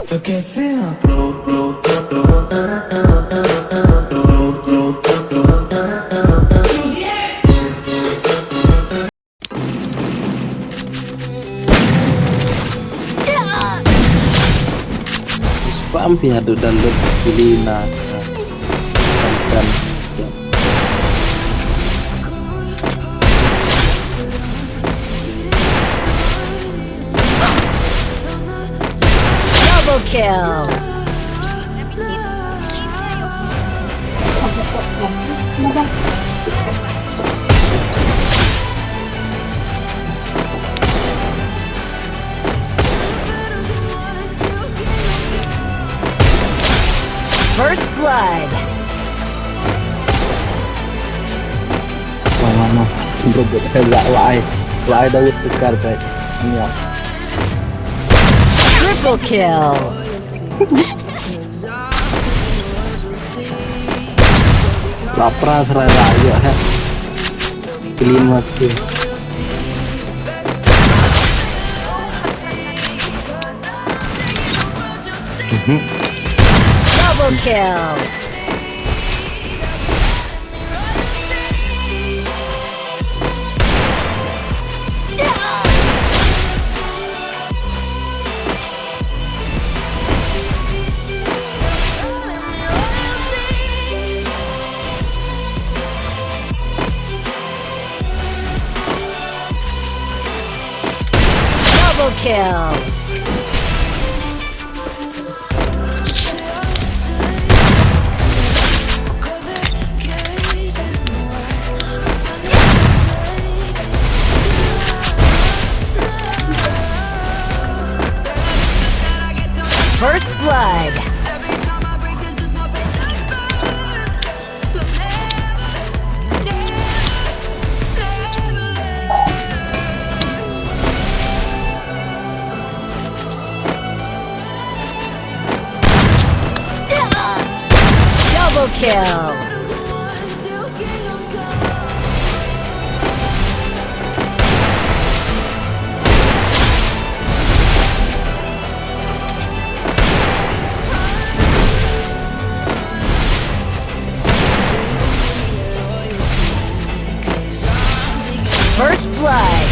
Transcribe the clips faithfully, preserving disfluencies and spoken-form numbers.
तो कैसे आप लोग Spam pia do dan do pilih na kan kan. Double kill. First blood. Wah, wah, wah. Bro, bro, eh, wah, wah, ai. Wah, ai, Daud tukar, baik. Ini ya. Triple kill. Lapra serai lah, ya, eh. Clean mati. Mhm. Double kill. Double kill. First blood. Double kill. First blood.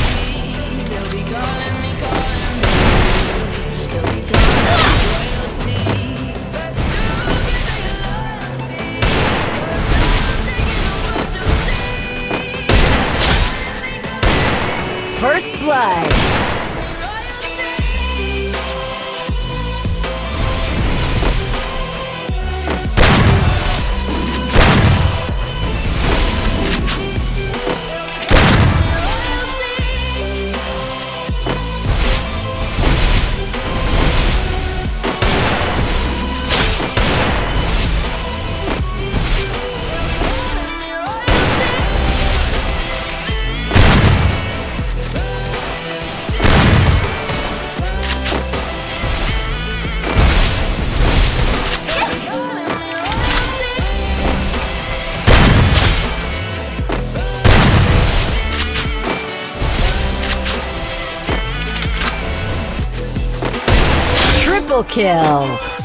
First blood. Triple kill.